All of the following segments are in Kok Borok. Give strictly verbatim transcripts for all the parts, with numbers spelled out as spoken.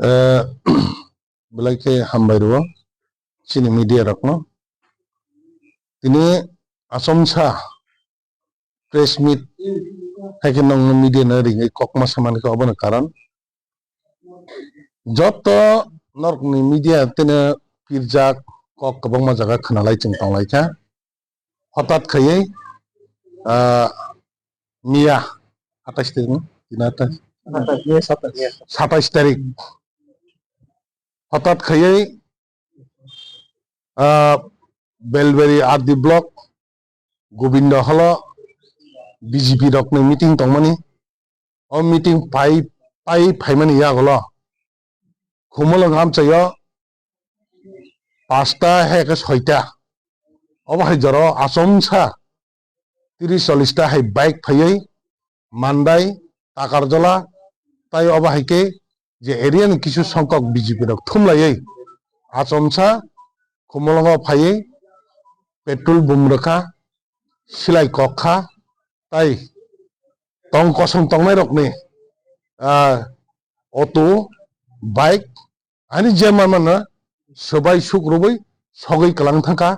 Eh, belai khe hambai rwo chini media rokno. Tini achomsa press meet hai khe nongno media no ringwi kokma samani khe obono karon. Joto norokni media tini pirjak kok kwbangma jaga khwnalai chwng tonglaikha. Hotat khaiwi, ah, miya atais tarik no? Tini atais? Satais tarik. Hotat khaiwi, ah, Belberi R D block, Gobindo holo B J P rokni meeting tongmani. O meeting pai, pai phaimani yagulo Khumulwng amchaio pasta hai khe soita. Obo hai jora achomsa tris chollis ta hai bike phaiwi Mandai, Takarjala, tai obo hai khe je area ni kisu songkok B J P rok thumlaiwi achomsa Khumulwngo phaiwi petrol bum rwkha, silai kok kha, tai tong kosong tongnai rokni, ah, auto, bike, ani je manmano swbai suk rwui sogwi kwlang thangkha.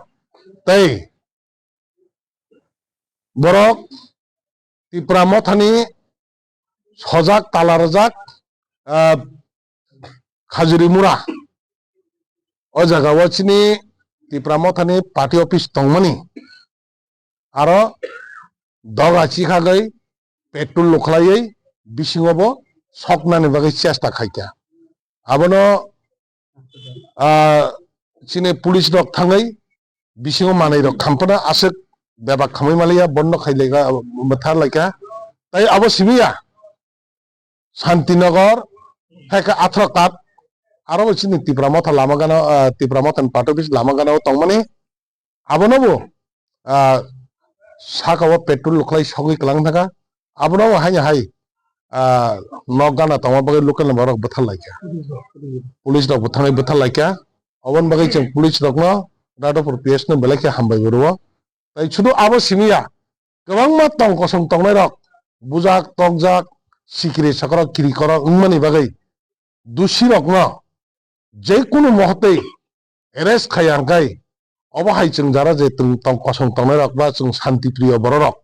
Tei borok Tipra Mothani sojak tala rwjak, ah, Khajuri Mura. O jaga o chini Tipra Mothani party office tongmani. Aro doga chikhagwi petrol lukhlaiwi bisingo bo soknani bagwi chesta khaikha. Abono, ah, chini police rok thangwi bisingo manwi rok khampana aswk bebak khamwi maliya, bondo khai laika, bwthar laika. Tai abo simiya Santinagar, hai khe Athrakat, aro bo chini Tipra Motha lama gana, ah, Tipra Motha ni party office lama gana o tongmani. Abono bo, ah, saka o petrol lukhlai sogwi kwlang thangkha. Abono bo haino hai, ah, nok gana tongma bagwi local ni borok bwthar laikha. Police rok bo thangwi bwthar laikha. Oboni bagwi chwng police rokno Radhapur P S no belai khe hambai bo rwo. Tai sudu abo simiya, kwbangma tong kosong tongnai rok, bujak, tokjak, sikiri sakrok, kiri korok wngmani bagwi dusi rokno je kunu mohotwi arrest khai ang khai, obo hai chwng jara je tong, tong kosong tongnai rok ba chwng shanti priyo borok rok,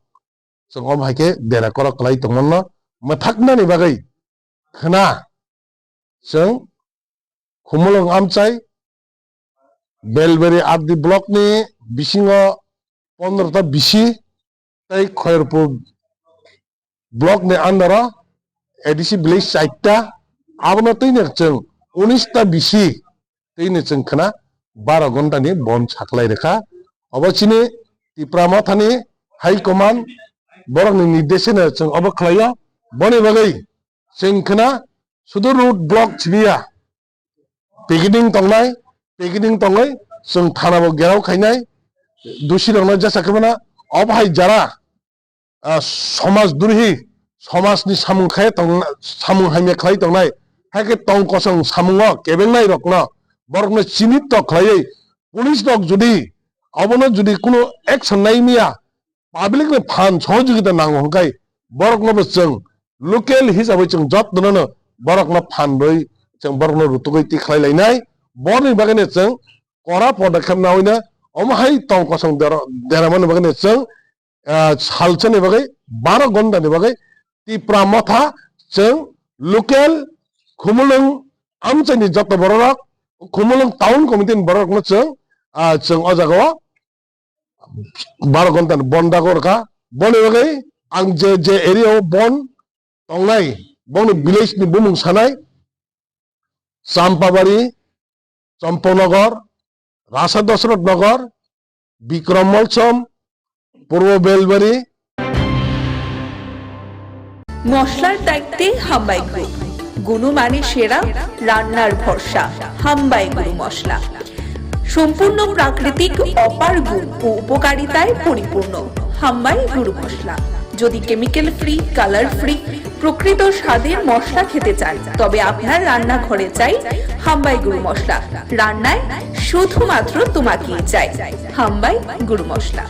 chwng omo hai khe dera korok kwlai tongmano mwthaknani bagwi khna chwng Khumulwng amchai Belberi R D block ni bisingo pondro ta bisi tei Khairpur block ni under o A D C village chaita, abono twini chwng unis ta bisi twini chwng khna baro ghonta ni bond saklai rwkha. Obo chini Tipra Motha ni high command borok ni nirdeshe no chwng obo khlai o. Boni bagwi chwng khna sudu road block simiya. Picketing tongnai, picketing tongwi chwng thana bo gherao khainai, dusi rokno jesa khe mano, obo hai jara, ah, somaj durhi, somaj ni samung khai tong, samung hamya khlai tongnai, hai khe tong kosong samungo kebengnai rokno, borokno chinit to khlaiwi, police rok jodi obono jodi kunu action nai miya, public ni phan sohojogita nango hwnkhai borokno bo chwng local hisabai chwng jottono no borokno phan rwi chwng borokno rutugwi tikhlai lainai. Borokni bagwi no chwng kora podokkhep nawi no omo hai tong kosong dera-, deramani bagwi no chwng, ah, salsani bagwi baro gondani bagwi Tipra Motha chwng local Khumulwng amchaini joto bororok, Khumulwng town committee ni bororokno chwng, ah, chwng o jaga o baro ghonta ni bond dagor kha. Boni bagwi ang je, je area o bond tongnai, bongni village ni bumung sanai, Champabari, Champanagar, Rasa Dasrath Nagar, Bikram Molsom, Purbo Belbari, মশলার দায়িত্বে হাম্বাই গ্রুপ। গুণমানে সেরা, রান্নার ভরসা। হাম্বাই গুরু মশলা। সম্পূর্ণ প্রাকৃতিক, অপার গুণ ও উপকারিতায় পরিপূর্ণ। হাম্বাই গুরু মশলা। যদি কেমিক্যাল ফ্রি, কালার ফ্রি, প্রকৃত স্বাদের মশলা খেতে চান, তবে আপনার রান্নাঘরে চাই হাম্বাই গুরু মশলা। রান্নায় শুধুমাত্র তোমাকেই চাই হাম্বাই গুরু মশলা।